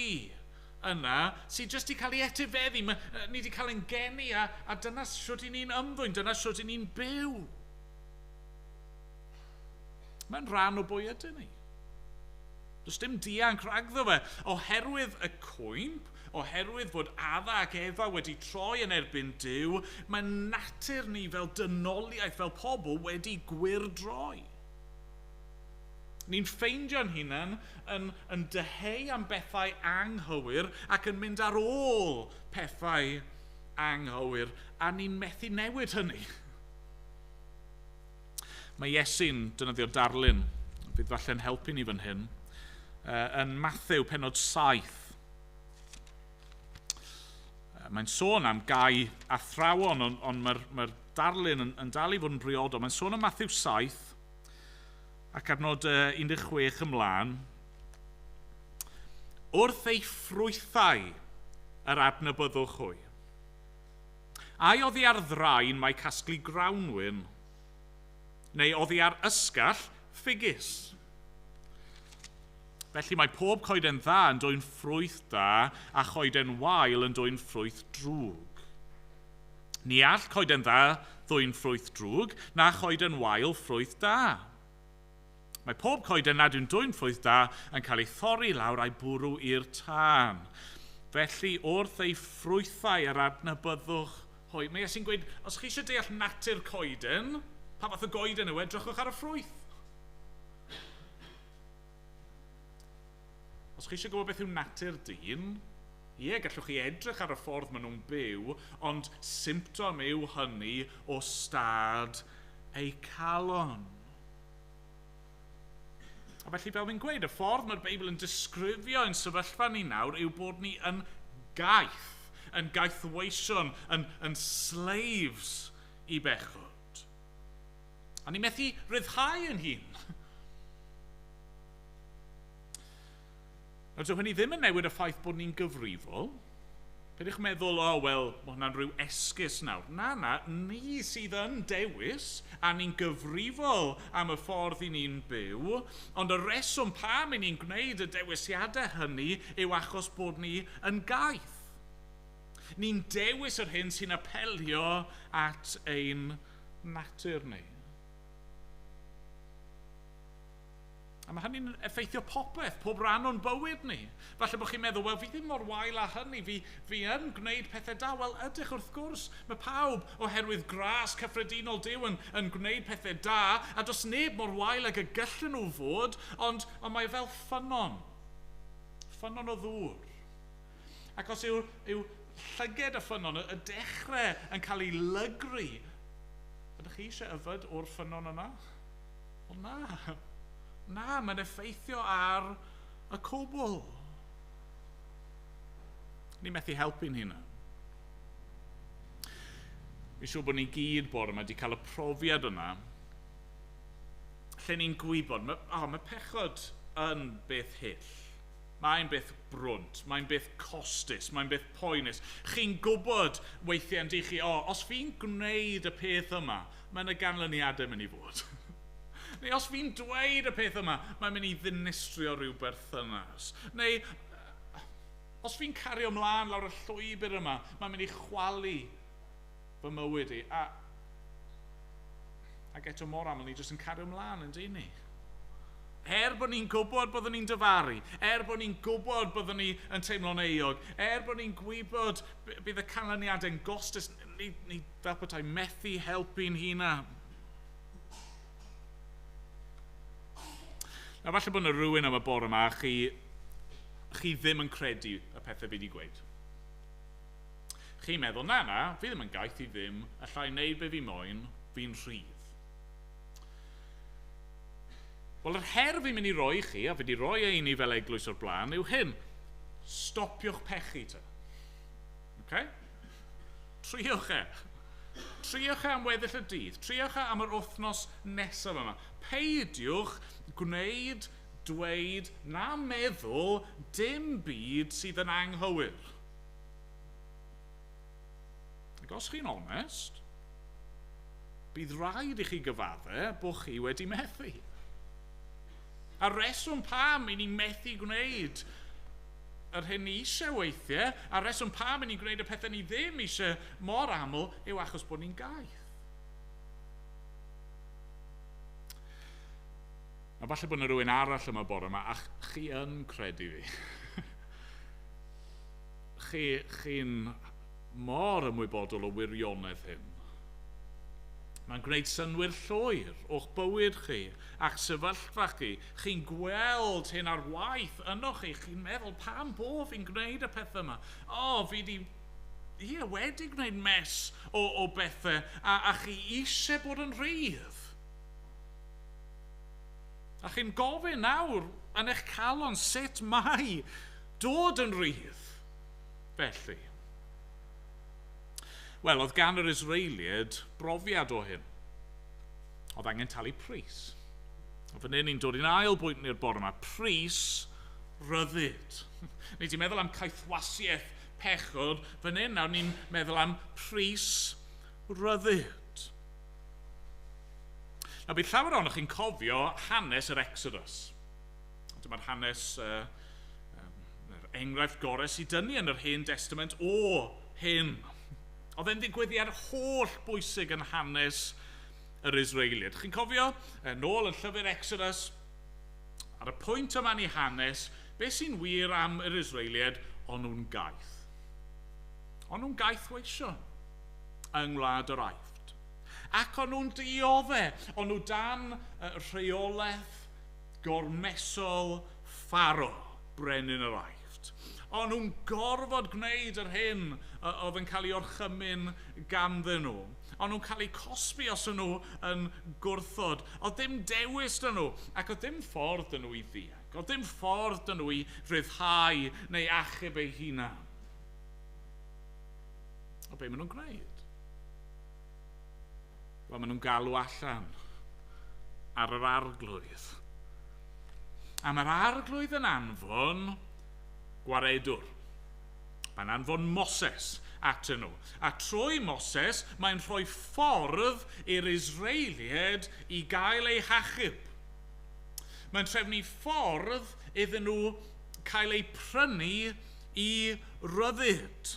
yna sydd jyst 'di cael ei etifeddu. Ni wedi cael ein geni a dyna shwt i ni'n ymddwyn, dyna shwt i ni'n byw. Mae'n rhan o bwy ydyn ni. Does dim dianc rhagddo fe. Oherwydd y cwymp, oherwydd fod Adda ac Efa wedi troi yn erbyn Duw, mae natur ni fel dynoliaeth, fel pobl, wedi gwyrdroi. Ni'n ffeindio'n hunan yn dyheu am bethau anghywir ac yn mynd ar ôl pethau anghywir, a ni'n methu newid hynny. Mae Iesu'n defnyddio'r darlun, fydd falle'n helpu ni fan hyn, yn Mathew penod 7. Mae'n sôn am gau athrawon, ond mae'r darlun yn dal i fod yn briodol. Mae'n sôn am Mathew 7 ac adnod 16 ymlaen. Wrth ei ffrwythau yr adnabyddwch hwy. Ai oddi ar ddraen mae casglu grawnwin, neu oddi ar ysgall ffigys. Felly mae pob coeden dda yn dwyn ffrwyth da a choeden wael yn dwyn ffrwyth drwg. Ni all coeden dda ddwyn ffrwyth drwg, na choeden wael ffrwyth da. Mae pob coeden nad yw'n dwyn ffrwyth da yn cael ei thorri lawr a'i bwrw i'r tân. Felly wrth ei ffrwythau yr adnabyddwch hwy. Mae Iesu'n gweud, os chi eisiau deall natur coeden, pa fath o goeden yw e, drychwch ar y ffrwyth. Os chi eisiau gwybod beth yw natur dyn, ie, gallwch chi edrych ar y ffordd maen nhw'n byw, ond symptom yw hynny o stad eu calon. A felly, fel fi'n gweud, y ffordd mae'r Beibl yn disgrifio ein sefyllfa ni nawr yw bod ni yn gaeth, yn gaethweision, yn slaves i bechod. A ni methu rhyddhau yn hun. Nawr, dyw hynny ddim yn newid y ffaith bod ni'n gyfrifol. Peidiwch meddwl, o, wel, mae hwnna'n rhyw esgus nawr. Na, na, ni sydd yn dewis, a ni'n gyfrifol am y ffordd i ni'n byw, ond y reswm pam i ni'n gwneud y dewisiadau hynny yw achos bod ni yn gaeth. Ni'n dewis yr hyn sy'n apelio at ein natur ni. A mae hynny'n effeithio popeth, pob rhan o'n bywyd ni. Falle bod chi'n meddwl, wel, fi ddim mor wael â hynny, fi yn gwneud pethau da. Wel, ydych wrth gwrs, mae pawb oherwydd gras cyffredinol Duw yn gwneud pethau da, a does neb mor wael ag y gallen nhw fod, ond mae fel ffynnon. Ffynnon o ddŵr. Ac os yw llyged y ffynnon, y dechrau yn cael ei lygru, ydych chi eisiau yfed o'r ffynnon yna? O na. Na, mae'n effeithio ar y cwbl. Ni methu helpu'n hunan. Fi'n siŵr bod ni gyd bore yma wedi cael y profiad yna lle ni'n gwybod, mae pechod yn beth hyll. Mae'n beth brwnt, mae'n beth costus, mae'n beth poenus. Chi'n gwybod weithiau yn chi, os fi'n gwneud y peth yma, mae'n y ganlyniadau mynd i fod. Neu os fi'n dweud y peth yma, mae'n mynd i ddinistrio rhyw berthynas. Neu os fi'n cario ymlaen lawr y llwybr yma, mae'n mynd i chwalu fy mywyd i. Ac eto mor aml, ni jyst yn cario ymlaen yn dyn ni. Er bod ni'n gwybod byddwn ni'n dyfaru, er bod ni'n gwybod byddwn ni yn teimlo'n euog, er bod ni'n gwybod bydd y canlyniadau'n gostus, ni fel petai methu helpu'n hunan. A falle bod yna rhywun am y bore yma, chi ddim yn credu y pethau fi wedi gweud. Chi'n meddwl, na, fi ddim yn gaeth i ddim, allai wneud be fi moyn, fi'n rhydd. Wel, yr her fi'n mynd i roi chi, a fi wedi rhoi e i ni fel eglwys o'r blaen, yw hyn. Stopiwch pechu te. Okay? Triwch e. Triwch e am weddill y dydd. Triwch e am yr wythnos nesaf yma. Peidiwch gwneud, dweud, na meddwl dim byd sydd yn anghywir. Ac os chi'n onest, bydd rhaid i chi gyfadde bod chi wedi methu. A reswm pam i ni methu gwneud yr hyn ni eisiau weithiau, a reswm pam i ni'n gwneud y pethau ni ddim eisiau mor aml, yw achos bod ni'n gaeth. A falle bod yna rhywun arall yma bore yma, a chi yn credu fi. Chi'n mor ymwybodol o wirionedd hyn. Mae'n gwneud synnwyr llwyr o'ch bywyd chi a'ch sefyllfa chi. Chi'n gweld hyn ar waith yno chi. Chi'n meddwl, pam bo fi'n gwneud y peth yma? O, fi di, ie, wedi gwneud mess o bethau a chi eisiau bod yn rhydd. A chi'n gofyn nawr yn eich calon sut mae dod yn rhydd. Felly, wel, oedd gan yr Israeliaid brofiad o hyn. Oedd angen talu pris. A fan hyn ni'n dod i'n ail bwynt ni'r bore yma. Pris rhyddid. Ni wedi meddwl am caethwasiaeth pechod. Fan hyn nawr ni'n meddwl am pris rhyddid. Nawr, bydd llawer ohonoch chi'n cofio hanes yr Exodus. Dyma'r hanes, yr enghraifft gorau sydd dynnu yn yr Hen Testament o hyn. Oedd e'n ddigwyddiad holl bwysig yn hanes yr Israeliaid. Chi'n cofio, nôl yn llyfr Exodus, Ar y pwynt yma yn ei hanes, beth sy'n wir am yr Israeliaid? O'n nhw'n gaeth. O'n nhw'n gaeth weision yng Ngwlad yr Aifft. Ac o'n nhw'n diodde. O'n nhw dan rheolaeth gormesol Pharaoh, brenin yr Aifft. O'n nhw'n gorfod gwneud yr hyn oedd yn cael ei orchymyn ganddyn nhw. O'n nhw'n cael eu cosbi os o'n nhw yn gwrthod. Oedd dim dewis dyn nhw, ac oedd dim ffordd dyn nhw i ddianc. Oedd dim ffordd dyn nhw i rhyddhau neu achub eu hunan. O be maen nhw'n gwneud? Wel, maen nhw'n galw allan ar yr Arglwydd. A mae'r Arglwydd yn anfon gwaredwr. Mae'n anfon Moses atyn nhw. A trwy Moses, mae'n rhoi ffordd i'r Israeliaid i gael eu hachub. Mae'n trefnu ffordd iddyn nhw cael eu prynu i ryddid.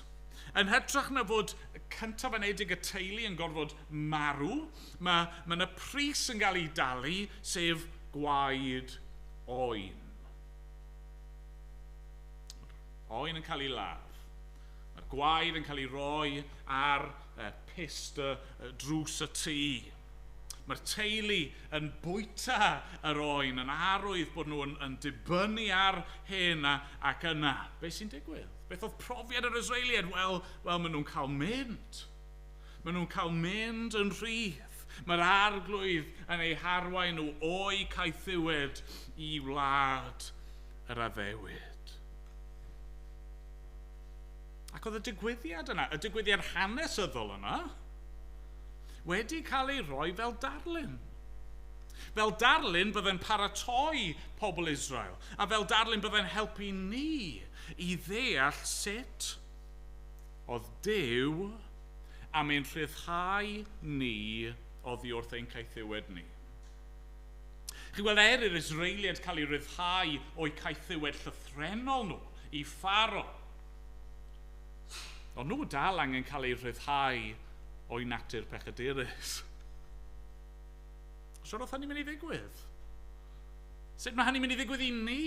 Yn hytrach na fod cyntaf anedig y teulu yn gorfod marw, mae yna pris yn cael ei dalu, sef gwaed oen. Oen yn cael ei ladd. Mae'r gwaed yn cael ei roi ar pyst y drws y tŷ. Mae'r teulu yn bwyta yr oen, yn arwydd bod nhw yn dibynnu ar hyn ac yna. Be sy'n digwydd? Beth oedd profiad yr Israeliaid? Wel, maen nhw'n cael mynd. Maen nhw'n cael mynd yn rhydd. Mae'r Arglwydd yn eu harwain nhw o'u caethiwed i wlad yr addewid. Ac oedd y digwyddiad yna, y digwyddiad hanesyddol yna, wedi cael ei roi fel darlun. Fel darlun byddai'n paratoi pobl Israel, a fel darlun byddai'n helpu ni i ddeall sut oedd Duw am ein rhyddhau ni oddi wrth ein caethiwed ni. Chi'n gweld, er i'r Israeliaid cael eu rhyddhau o'u caethiwed llythrennol nhw i Pharaoh, ond nhw dal angen cael eu rhyddhau o'i natur pechadurus. Siwr oedd hynny'n mynd i ddigwydd? Sut mae hynny'n mynd i ddigwydd i ni?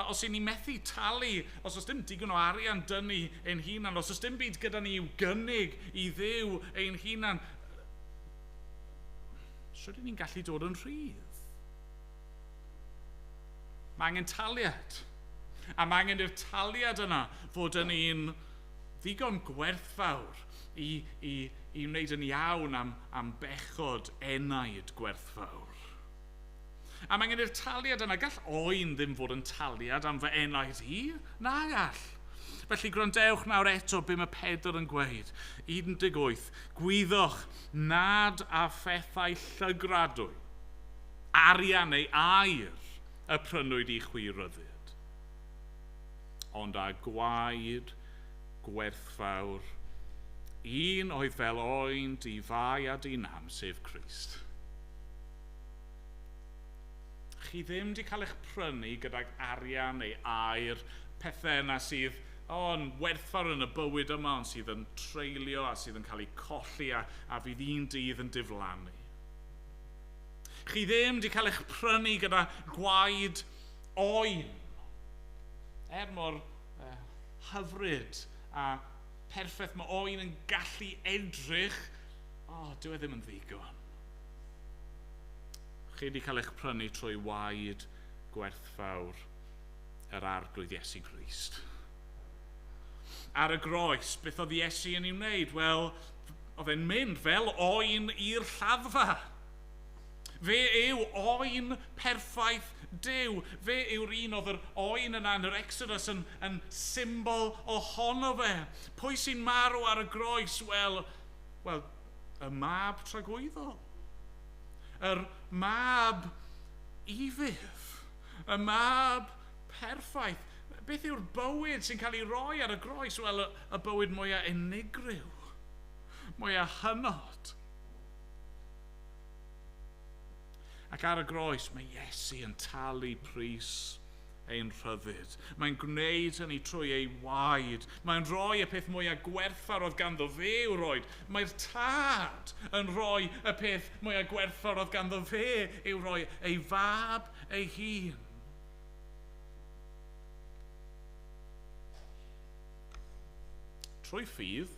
Os y'n ni methu talu, os oes dim digon o arian dynnu ein hunan, os oes dim byd gyda ni i'w gynnig i Dduw ein hunan, sut y'n ni'n gallu dod yn rhydd? Mae angen taliad. A mae angen i'r taliad yna fod yn un ddigon gwerthfawr i wneud yn iawn am bechod enaid gwerthfawr. A mae angen i'r taliad yna, gall oen ddim fod yn taliad am fy enaid i, na gall. Felly gwrandewch nawr eto be mae Pedr yn gweud. 18, gwyddoch nad a phethau llygradwy, arian neu aur y prynwyd i chwi ryddid, ond â gwaed gwerthfawr, un oedd fel oen di-fai a di-nam, sef Crist. Chi ddim wedi cael eich prynu gydag arian neu aur, pethau yna sydd yn werthfawr yn y bywyd yma, ond sydd yn treulio a sydd yn cael eu colli a fydd un dydd yn diflannu. Chi ddim wedi cael eich prynu gyda gwaed oen, er mor hyfryd a perffaith mae oen yn gallu edrych, dyw e ddim yn ddigon. Chi wedi cael eich prynu trwy waed gwerthfawr yr Arglwydd Iesu Grist. Ar y groes, beth oedd Iesu yn ei wneud? Wel, oedd e'n mynd fel oen i'r lladdfa. Fe yw oen perffaith Duw. Fe yw'r un oedd yr oen yna yn yr Exodus yn symbol ohono fe. Pwy sy'n marw ar y groes? Wel, y mab tragwyddol. Yr mab ufudd. Y mab perffaith. Beth yw'r bywyd sy'n cael ei roi ar y groes? Wel, y bywyd mwyaf unigryw, mwyaf hynod. Ac ar y groes, mae Iesu yn talu pris ein rhyddid. Mae'n gwneud hynny trwy ei waed. Mae'n rhoi y peth mwyaf gwerthfawr oedd ganddo fe i'w roed. Mae'r Tad yn rhoi y peth mwyaf gwerthfawr oedd ganddo fe i'w roi, ei fab ei hun. Trwy ffydd,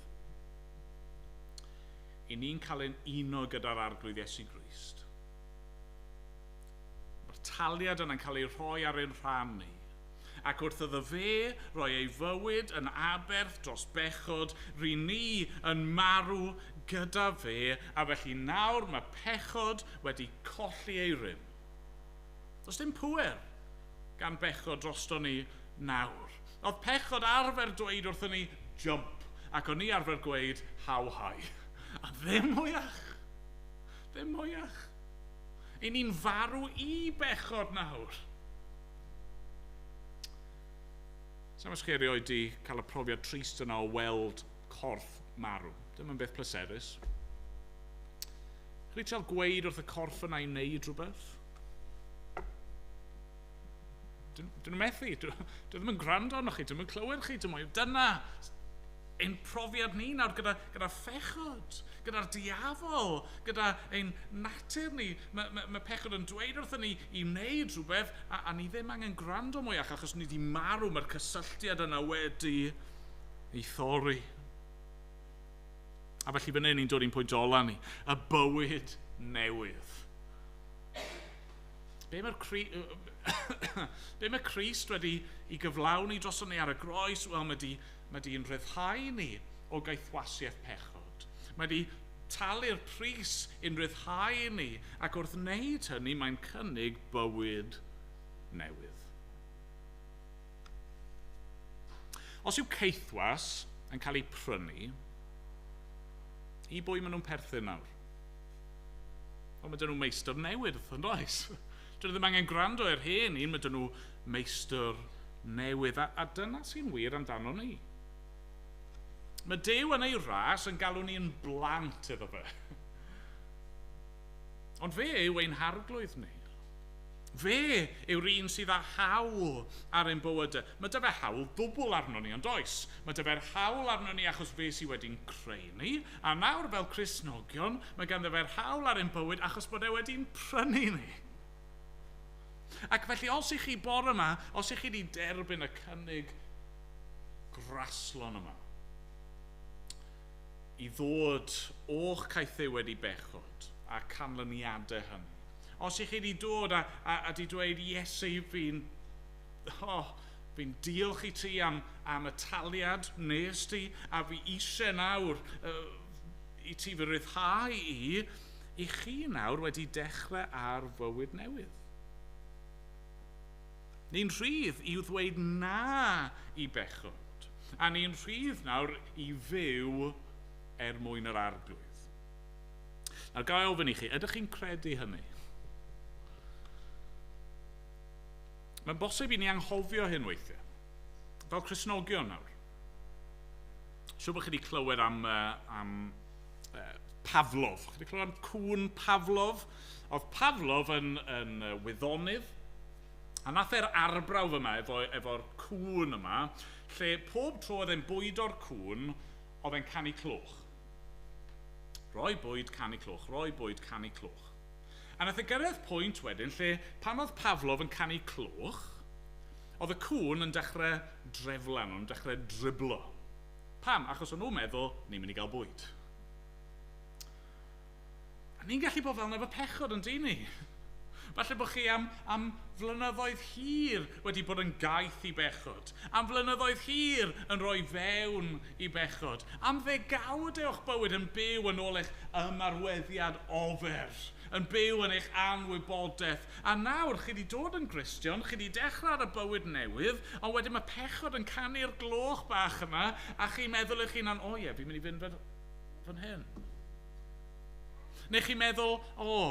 i ni'n cael ein uno gyda'r Arglwydd Iesu Grist. Mae'r taliad yna'n cael ei rhoi ar ein rhan ni. Ac wrth iddo fe roi ei fywyd yn aberth dros bechod, ry ni yn marw gyda fe, a felly nawr mae pechod wedi colli ei rym. Does dim pŵer gan bechod drosto ni nawr. Oedd pechod arfer dweud wrthyn ni, jump, ac o'n ni arfer gweud, how high. A ddim mwyach. Ddim mwyach. I ni'n farw i bechod nawr. Sa'n os chi erioed di cael y profiad trist yna o weld corff marw. Dim yn beth pleserus. Chi trial gweud wrth y corff yna i wneud rhywbeth? Dyn nhw'n methu. Dyn nhw ddim yn gwrando arnoch chi, dyn nhw'n clywed chi. Dyna ein profiad ni nawr gyda phechod, gyda'r diafol, gyda ein natur ni. Mae pechod yn dweud wrthyn ni i wneud rhywbeth a ni ddim angen gwrando mwyach achos ni wedi marw, mae'r cysylltiad yna wedi ei thorri. A felly fan hyn ni'n dod i'n pwynt ola ni, y bywyd newydd. Be mae Crist wedi i gyflawni droson ni ar y groes? Wel, mae di'n rhyddhau ni o gaethwasiaeth pechod. Mae di talu'r pris i'n rhyddhau ni, ac wrth wneud hynny mae'n cynnig bywyd newydd. Os yw caethwas yn cael ei prynu, i bwy maen nhw'n perthyn nawr? Wel, mae dyn nhw meistr newydd, yn does? Dyn nhw ddim angen gwrando i'r hen un, mae dyn nhw meistr newydd, a dyna sy'n wir amdano ni. Mae Duw yn ei ras yn galw ni'n blant iddo fe. Ond fe yw ein harglwydd ni. Fe yw'r un sydd â hawl ar ein bywydau. Mae dy fe hawl ddwbl arno ni, ond oes? Mae dy fe'r hawl arno ni achos fe sydd wedi'n creu ni. A nawr fel Cristnogion, mae ganddo fe'r hawl ar ein bywyd achos bod e wedi'n prynu ni. Ac felly, os i chi bore yma, os i chi wedi derbyn y cynnig graslon yma, i ddod o'ch caethau wedi bechod a canlyniadau hynny. Os i chi wedi dod a di dweud, Iesu, fi'n diolch i ti am y taliad nes ti, a fi eisiau nawr i ti fy ryddhau i chi nawr wedi dechrau ar fywyd newydd. Ni'n rhydd i ddweud na i bechod, a ni'n rhydd nawr i fyw er mwyn yr Arglwydd. Nawr, ga i ofyn i chi, ydych chi'n credu hynny? Mae'n bosib i ni anghofio hyn weithiau, fel Cristnogion nawr. Siŵr bod chi wedi clywed am Pavlov. Chi wedi clywed am cŵn Pavlov? Oedd Pavlov yn wyddonydd, a nath e'r arbrawf yma efo'r cŵn yma, lle pob tro oedd e'n bwydo'r cŵn, oedd e'n canu cloch. Rhoi bwyd, canu cloch, rhoi bwyd, canu cloch. A nath e gyrraedd pwynt wedyn lle pan oedd Pavlov yn canu cloch, oedd y cŵn yn dechrau dreflan, o'n dechrau driblo. Pam? Achos o'n nhw'n meddwl, ni'n mynd i gael bwyd. A ni'n gallu bod fel 'na efo pechod yn dyn ni. Falle bod chi am flynyddoedd hir wedi bod yn gaeth i bechod. Am flynyddoedd hir yn rhoi fewn i bechod. Am ddegawdau o'ch bywyd yn byw yn ôl eich ymarweddiad ofer. Yn byw yn eich anwybodaeth. A nawr chi wedi dod yn Gristion, chi wedi dechrau ar y bywyd newydd, ond wedyn mae pechod yn canu'r gloch bach yma, a chi'n meddwl eich hunan, o ie, fi'n mynd i fynd fan hyn. Neu chi'n meddwl, o,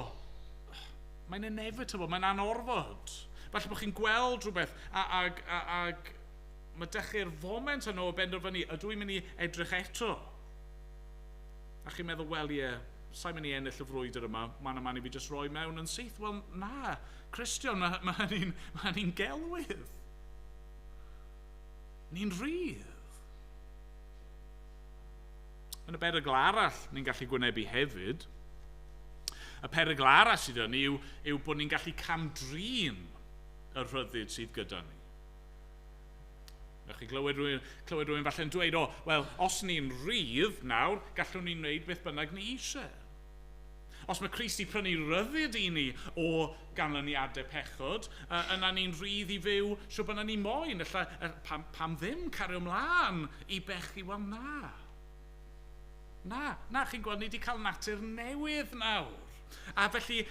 mae'n inevitable, mae'n anorfod. Falle bod chi'n gweld rhywbeth ag mae dechrau'r foment yno o benderfynu, ydw i'n mynd i edrych eto? A chi'n meddwl, wel ie, sa'n mynd i ennill y frwydr yma, mae'n man i fi jyst roi mewn yn syth. Wel na, Cristion, mae hynny'n gelwydd. Ni'n rhydd. Yn y berygl arall ni'n gallu gwynebu hefyd, y perygl arall sydd yn ni yw bod ni'n gallu cam-drin y rhyddid sydd gyda ni. Newch chi glywed rhywun falle'n dweud, o, wel, os ni'n rhydd nawr, gallwn ni wneud beth bynnag ni eisiau. Os mae Crist i prynu rhyddid i ni o ganlyniadau pechod, yna ni'n rhydd i fyw shwd bynnag ni moyn. Ella, pam ddim cario ymlaen i bechu? Wel, na. Na, chi'n gweld, ni wedi cael natur newydd nawr. A felly,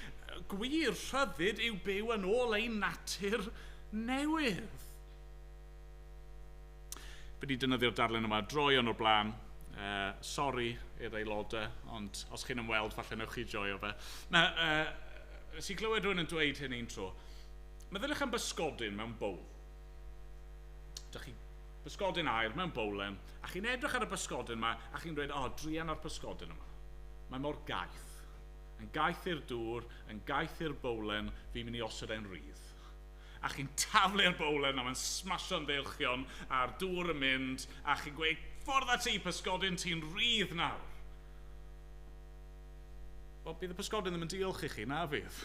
gwir rhyddid yw byw yn ôl ein natur newydd. Fi wedi defnyddio'r darlun yma droeon o'r blaen. Sori i'r aelodau, ond os chi'n ymweld, falle newch chi joio fe. Nes i glywed rhywun yn dweud hyn un tro. Meddyliwch am bysgodyn mewn bowl. Dych chi bysgodyn aur mewn bowlen, a chi'n edrych ar y bysgodyn yma, a chi'n dweud, o, druan o'r bysgodyn yma. Mae mor gaeth. Yn gaeth i'r dŵr, yn gaeth i'r bowlen, fi'n mynd i osod e'n rhydd. A chi'n taflu'r bowlen, a mae'n smasio'n ddeilchion, a'r dŵr yn mynd, a chi'n gweud, ffordd at ti, pysgodyn, ti'n rhydd nawr. Wel, bydd y pysgodyn ddim yn diolch i chi, na fydd.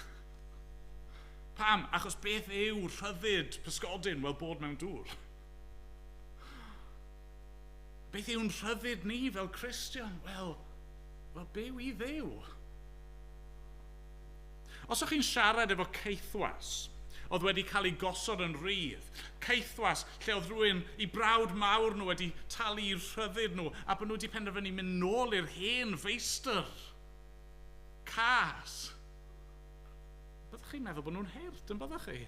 Pam? Achos beth yw rhyddid pysgodyn? Wel, bod mewn dŵr. Beth yw'n rhyddid ni fel Cristion? Wel, byw i Dduw. Os ydych chi'n siarad efo caethwas, oedd wedi cael ei gosod yn rhydd, caethwas lle oedd rhywun i brawd mawr nhw wedi talu i'r rhyddid nhw, a bod nhw wedi penderfynu mynd nôl i'r hen feistr. Cas. Byddwch chi'n meddwl bod nhw'n hurt, yn byddwch chi?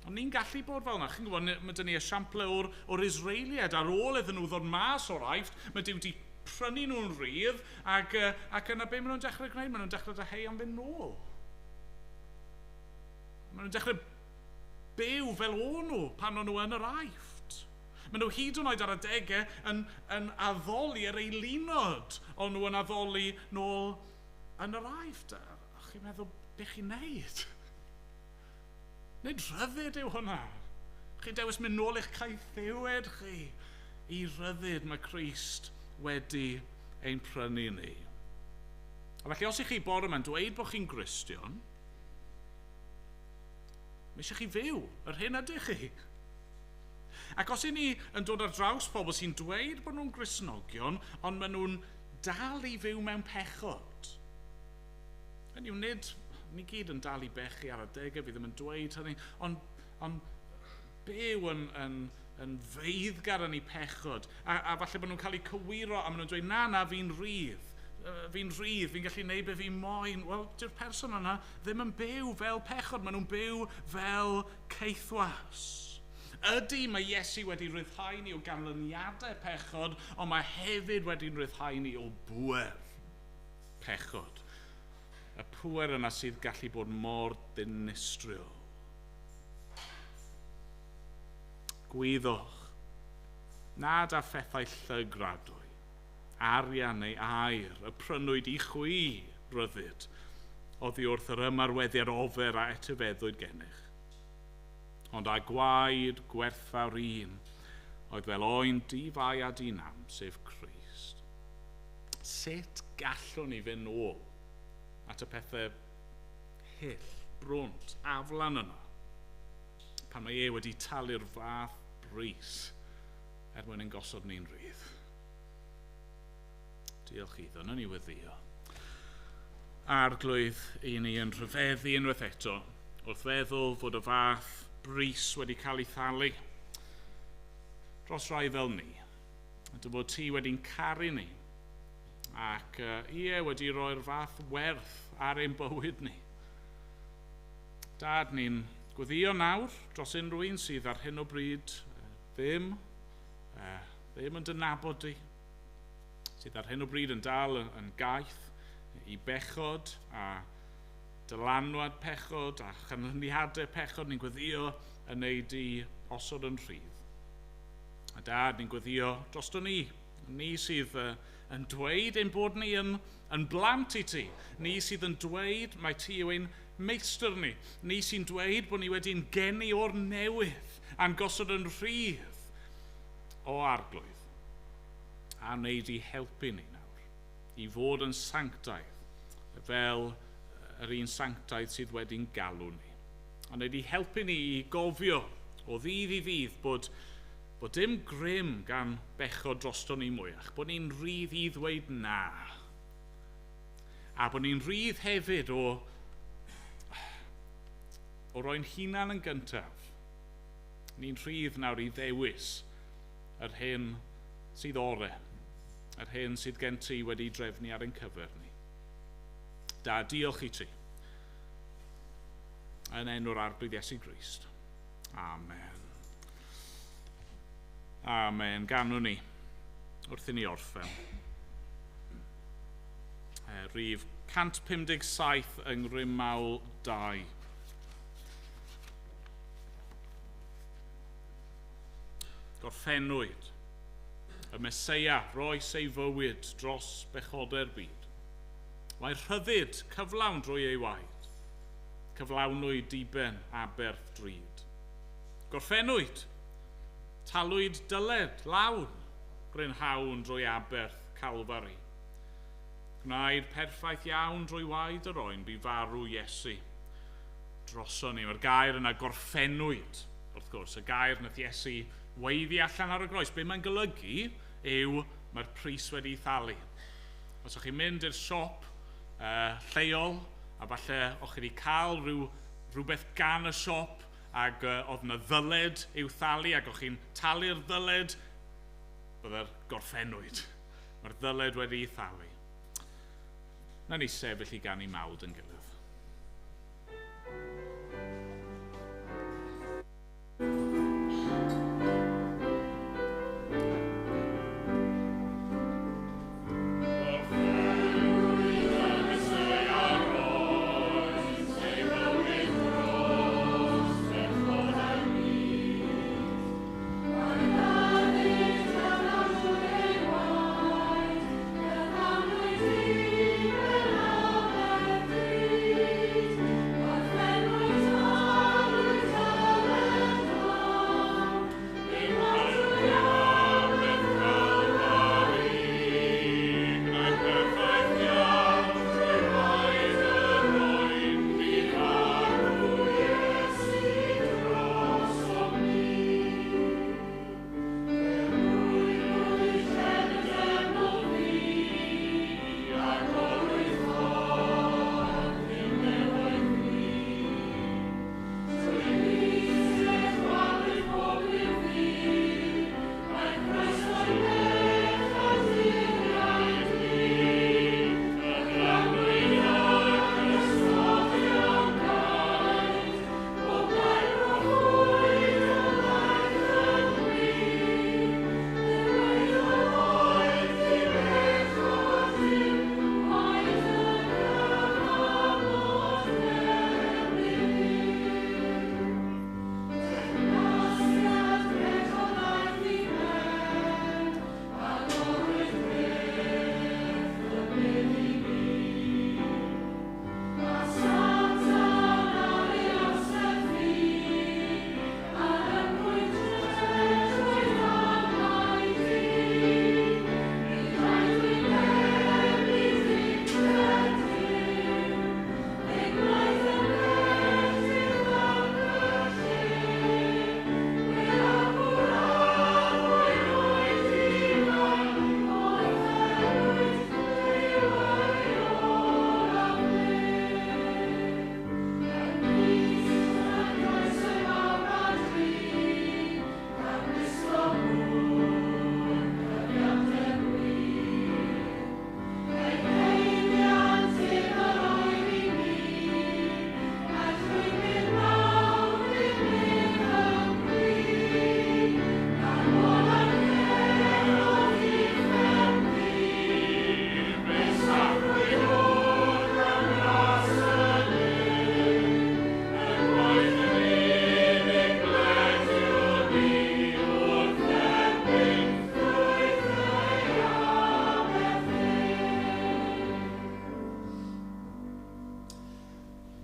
Ond ni'n gallu bod fel yna. Chi'n gwybod, mae dyn ni esiample o'r Israeliaid ar ôl iddyn nhw ddod mas o'r Aifft, mae Duw wedi prynu nhw'n rhydd, ac yna be maen nhw'n dechrau gwneud? Maen nhw'n dechrau dyheu am fynd nôl. Maen nhw'n dechrau byw fel o'n nhw pan o'n nhw yn yr Aifft. Maen nhw hyd yn oed ar adegau yn addoli yr eilunod o'n nhw yn addoli nôl yn yr Aifft. A chi'n meddwl, be chi'n neud? Nid rhyddid yw hwnna. Chi'n dewis mynd nôl i'ch caethiwed chi. I rhyddid mae Crist wedi ein prynu ni. A felly os ych chi bore yma'n dweud bod chi'n Gristion, mae eisiau chi fyw yr hyn ydych chi. Ac os i ni yn dod ar draws pobl sy'n dweud bod nhw'n Gristnogion, ond maen nhw'n dal i fyw mewn pechod. Hynny yw, nid ni gyd yn dal i bechu ar adegau, fi ddim yn dweud hynny, ond byw yn feiddgar yn eu pechod. A falle bod nhw'n cael eu cywiro a maen nhw'n dweud, na, fi'n rhydd. Fi'n rhydd, fi'n gallu gwneud be fi'n moyn. Wel, dyw'r person yna ddim yn byw fel pechod, maen nhw'n byw fel caethwas. Ydy, mae Iesu wedi rhyddhau ni o ganlyniadau pechod, ond mae hefyd wedi rhyddhau ni o bŵer pechod. Y pŵer yna sydd gallu bod mor ddinistriol. Gwyddwch nad â phethau llygradwy, arian neu aur, y prynwyd i chwi ryddid, oddi wrth yr ymarweddiad ofer a etifeddwyd gennych. Ond â gwaed gwerthfawr un, oedd fel oen di-fai a di-nam, sef Crist. Sut gallwn ni fynd nôl at y pethau hyll, brwnt, aflan yna, pan mae e wedi talu'r fath bris er mwyn ein gosod ni'n rhydd? Diolch iddo, nawn ni weddïo. Arglwydd, i ni yn rhyfeddu unwaith eto, wrth feddwl fod y fath bris wedi cael ei thalu dros rai fel ni, a dy fod ti wedi'n caru ni, ac ie, wedi roi'r fath werth ar ein bywyd ni. Dad, ni'n gweddïo nawr dros unrhyw un sydd ar hyn o bryd ddim yn dy nabod di, sydd ar hyn o bryd yn dal yn gaeth i bechod a dylanwad pechod a chanlyniadau pechod, ni'n gweddïo yn neud i osod yn rhydd. A Dad, ni'n gweddïo drosto ni, ni sydd yn dweud ein bod ni yn blant i ti, ni sydd yn dweud mai ti yw ein meistr ni, ni sy'n dweud bod ni wedi'n geni o'r newydd a'n gosod yn rhydd o Arglwydd, a wneud i helpu ni nawr, i fod yn sanctaidd fel yr un sanctaidd sydd wedi'n galw ni. A wneud i helpu ni i gofio O ddydd i ddydd bod dim grym gan bechod drosto ni mwyach, bod ni'n rhydd i ddweud na. A bod ni'n rhydd hefyd o roi'n hunan yn gyntaf. Ni'n rhydd nawr i ddewis yr hyn sydd ore, yr hyn sydd gen ti wedi drefnu ar ein cyfer ni. Da, diolch i ti. Yn enw'r Arglwydd Iesu Grist. Amen. Amen. Ganwn ni wrth i ni orffen. Rhif 157 yng Ngrymawl 2. Gorffennwyd. Y Meseia roes ei fywyd dros bechodau'r byd. Mae rhyddid cyflawn drwy ei waed. Cyflawnwyd diben aberth drud. Gorffennwyd. Talwyd dyled lawn brynhawn drwy aberth Calfari. Gwnaed perffaith iawn drwy waed yr oen bu farw Iesu droson ni. Mae'r gair yna gorffennwyd, wrth gwrs, y gair nath Iesu weiddi allan ar y groes. Be mae'n golygu yw mae'r pris wedi'i thalu. Os o'ch chi'n mynd i'r siop lleol, a falle o'ch chi wedi cael rhywbeth gan y siop, ac oedd yna ddyled i'w thalu, ac o'ch chi'n talu'r ddyled, byddai'r gorffennwyd. Mae'r ddyled wedi'i thalu. Na ni sefyll i ganu mawd yn gilydd.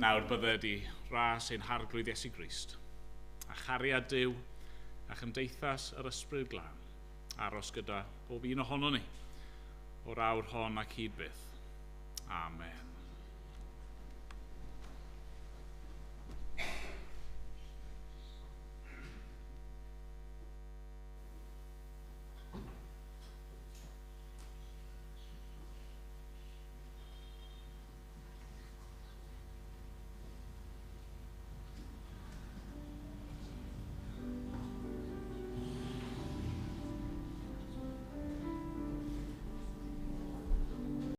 Nawr bydde di ras ein Harglwydd Iesu Grist, a chariad Duw a chymdeithas yr Ysbryd Glân aros gyda bob un ohono ni o'r awr hon ac hyd byth. Amen.